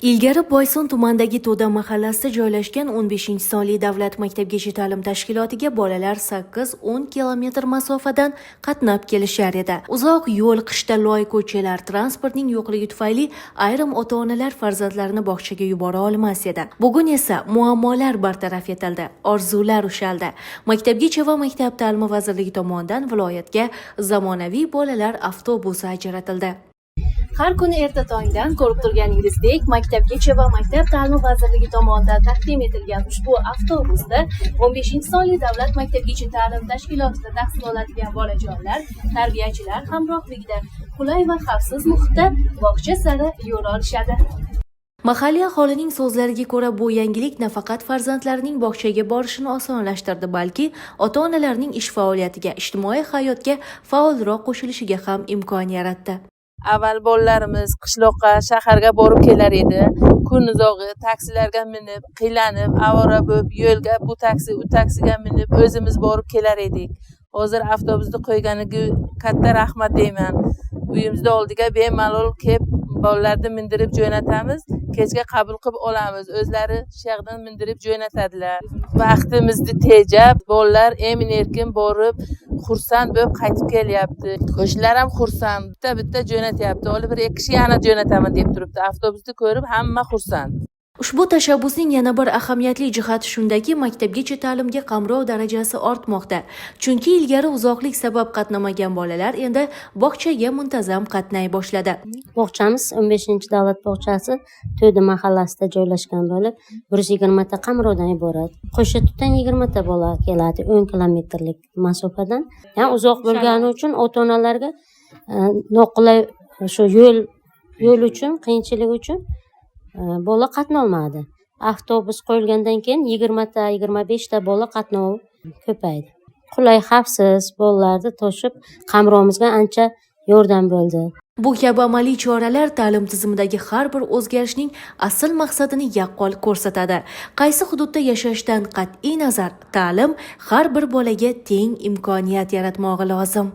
Ilgari Boysun tumanidagi To'da mahallasida joylashgan 15-sonli davlat maktabgacha ta'lim tashkilotiga bolalar 8-10 kilometr masofadan qatnab kelishar edi. Uzoq yo'l, qishda loy ko'chalar, transportning yo'qligi tufayli ayrim ota-onalar farzandlarini bog'chaga yubora olmas edi. Bugun esa muammolar bartaraf etildi, orzular ushaldi. Maktabgacha va maktab ta'limi vazirligi tomonidan viloyatga zamonaviy bolalar avtobusi ajratildi. Har kuni erta tongdan ko'rib turganingizdek, Maktabgacha va maktab ta'limi vazirligi tomonidan taqdim etilgan ushbu avtobusda 15-sonli davlat maktabgacha ta'lim tashkilotida tahsil oladigan bolajonlar tarbiyachilar hamrohligida qulay va xavfsiz muhitda bog'cha sari yo'l olishadi. Mahalliy aholining so'zlariga ko'ra, bu yangilik nafaqat farzandlarining bog'chaga borishini osonlashtirdi, balki ota-onalarning ish faoliyatiga, ijtimoiy hayotga faolroq qo'shilishiga ham imkon yaratdi. Avval bolalarimiz qishloqqa, shaharga borib kelar edi. Kun uzog'i taksilarga minib, qiylanib, avora bo'lib, yo'lga bu taksi, u taksiga minib, o'zimiz borib kelar edik. Hozir avtobusni qo'yganiga katta rahmat deyman. Uyimizni oldiga bemalol kelib, bolalarni mindirib jo'natamiz, kechga qabul qilib olamiz. O'zlari shu yoqdan mindirib jo'natadilar. Vaqtimizni tejab, bolalar emin erkin borib, xursand bo'lib qaytib kelyapti. Qo'shnilar ham xursand, bitta bitta jo'natyapti. Hali bir ikki kishi yana jo'nataman deb turibdi. Avtobusni ko'rib hamma xursand. Ushbu tashabbusning yana bir ahamiyatli jihati shundaki, maktabgacha ta'limga qamrov darajasi ortmoqda. Chunki ilgari uzoqlik sabab qatnamagan bolalar endi bog'chaga muntazam qatnay boshladi. Bog'chamiz, 15 davlat bog'chasi To'da mahallasida joylashgan bo'lib, 120 ta qamrovdan iborat. Qo'shatutdan 20 ta bola keladi, 10 kilometrlik masofadan. Ya'ni uzoq bo'lgani uchun ota onalarga noqulay, shu yo'l uchun, qiyinchilik uchun bola qatnolmadi. Avtobus qo'yilgandan keyin 20 ta, 25 ta bola qatnovi ko'paydi. Qulay, xavfsiz bolalarni to'shib, qamrovimizga ancha yordam bo'ldi. Bu kabi amaliy choralar ta'lim tizimidagi har bir o'zgarishning asl maqsadini yaqqol ko'rsatadi. Qaysi hududda yashashdan qat'iy nazar, ta'lim har bir bolaga teng imkoniyat yaratmog'i lozim.